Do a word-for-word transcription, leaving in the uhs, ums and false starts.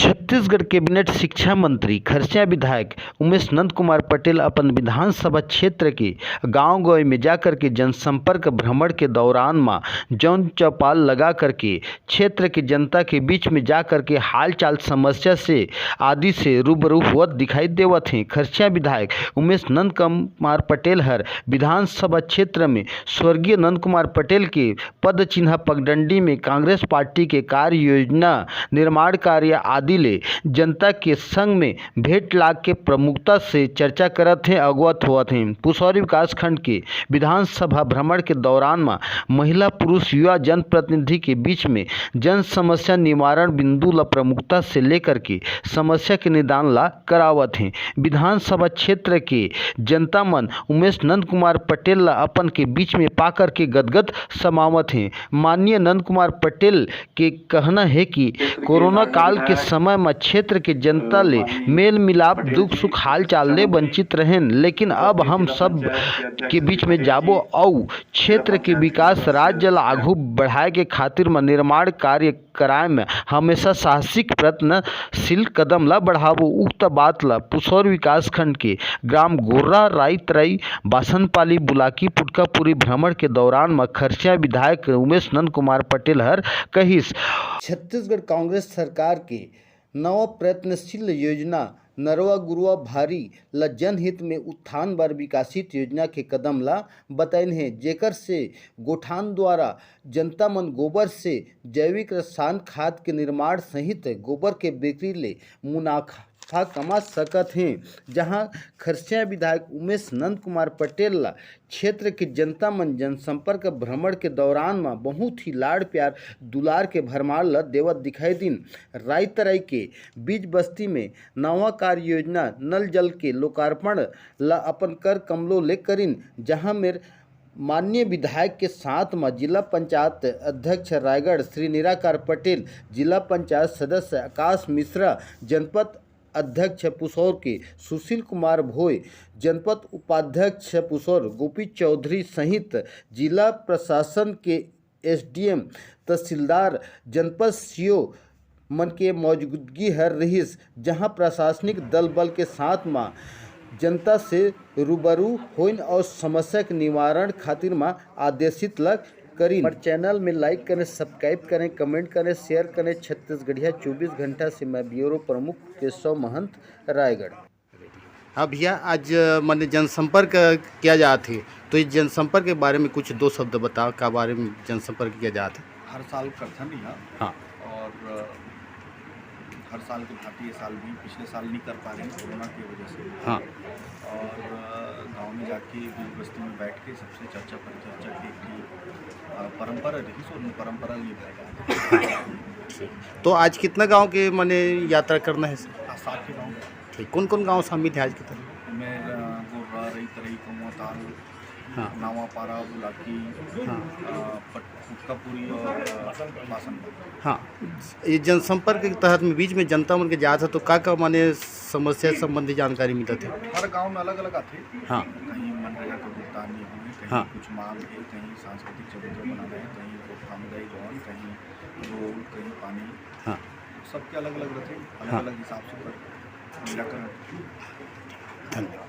Chhattisgarh cabinet शिक्षा मंत्री खरसिया विधायक उमेश नंद कुमार पटेल अपन विधानसभा क्षेत्र के गांव-गांव में जाकर के जनसंपर्क भ्रमण के दौरान म जन चौपाल लगा करके क्षेत्र के जनता के बीच में जा करके हालचाल, समस्या से आदि से रूबरू होवत दिखाई देवत हे। खरसिया विधायक उमेश नंद कुमार पटेल हर विधानसभा क्षेत्र में स्वर्गीय नंद कुमार पटेल के पद चिन्हा पगडंडी में कांग्रेस पार्टी के कार्य योजना, निर्माण कार्य आदि ले जनता के संग में भेंट लाग के प्रमुखता से चर्चा करत हे, अवगत होवत हे। पुसौरी विकासखंड के विधानसभा भ्रमण के दौरान म महिला, पुरुष, युवा जनप्रतिनिधि के बीच में जन समस्या निवारण बिंदु ल प्रमुखता से लेकर के समस्या के निदान ला करावत हे। विधानसभा क्षेत्र के जनता मन उमेश नंद कुमार पटेल ला अपन के बीच में पाकर के गदगद समावत हे। माननीय नंद कुमार पटेल के कहना हे कि कोरोना काल के समय म क्षेत्र के जनता ले मेल मिलाप, दुख सुख, हालचाल ले वंचित रहेन, लेकिन अब हम सब के बीच में जाबो अउ क्षेत्र के विकास, राज्य ला आघू बढ़ाए के खातिर म निर्माण कार्य कराए में हमेशा साहसिक प्रयत्नशील कदम ला बढ़ाबो। उक्त बात ला पुसौर विकासखंड के ग्राम गोर्रा, राईतराई, बासनपाली, बुलाकी, पुटकापुरी भ्रमण के दौरान म खरसिया विधायक उमेश नंद कुमार पटेल हर कहिस। छत्तीसगढ़ कांग्रेस सरकार के नवा प्रयत्नशील योजना नरवा गुरवा भारी ल जनहित में उत्थान बर विकासित योजना के कदम ला बताइन हे, जेकर से गोठान द्वारा जनता मन गोबर से जैविक रसायन खाद के निर्माण सहित गोबर के बिक्री ले मुनाफा कमा सकत हे। जहां खरसिया विधायक उमेश नंद कुमार पटेल ला क्षेत्र के जनता मन जनसंपर्क भ्रमण के दौरान म बहुत ही लाड़ प्यार दुलार के भरमार ल देवत दिखाई दिन। राईतराई के बीज बस्ती में नवा कार्य योजना नल जल के लोकार्पण ल अपन कर कमलो ले करिन, जहां मेर माननीय विधायक के साथ म जिला पंचायत अध्यक्ष रायगढ़ श्री निराकार पटेल, जिला पंचायत सदस्य आकाश मिश्रा, जनपद अध्यक्ष पुसौर के सुशील कुमार भोय, जनपद उपाध्यक्ष पुसौर गोपी चौधरी सहित जिला प्रशासन के एसडीएम, तहसीलदार, जनपद सीओ मन के मौजूदगी हर रहिस, जहां प्रशासनिक दल बल के साथ म जनता से रूबरू होइन और समस्या के निवारण खातिर म आदेशित ल करिन। पर चैनल में लाइक करें, सब्सक्राइब करें, कमेंट करें, शेयर करें। छत्तीसगढ़िया चौबीस घंटा से मैं ब्यूरो प्रमुख केशव महंत, रायगढ़। हाँ भैया, आज, अ, माने जनसंपर्क, अ, किया जात हे, तो ये जनसंपर्क के बारे में कुछ दो शब्द बताओ, का बारे में जनसंपर्क किया जात हे? हर साल करथन इहाँ। हाँ। और, अ, हर साल के भांति ये साल भी, पिछले साल नहीं कर पा रहे हैं कोरोना की वजह से। हाँ। और, अ, गांव में जाके बीज बस्ती में बैठ के सबसे चर्चा परिचर्चा की कि, अ, परंपरा रही और परंपरा निभाएगा। तो आज कितना गांव के माने यात्रा करना है सर? हाँ, सात के गांव। ठीक, कौन कौन गांव शामिल है आज के तरह? मैं, अ, गोर्रा, रईतरई, कौआताल, हाँ। नावापारा, बुलाकी, हाँ। अ, पट-, पुटकापुरी और, अ, बासनपुर। हाँ, ये जनसंपर्क के तहत में बीच में जनता मन के जात है, तो का का माने समस्या संबंधी जानकारी मिलत है? हर गांव में अलग-अलग आथे। हाँ। कहीं मनरेगा के भुगतान नहीं हुए, कहीं हाँ। कुछ मांग है, कहीं सांस्कृतिक चबूतरा बनाना है, कहीं सामुदायिक भवन, कहीं रोड, कहीं पानी। हाँ। सबके अलग-अलग रहते हैं, हाँ। अलग-अलग हिसाब से कर निराकरण। धन्यवाद।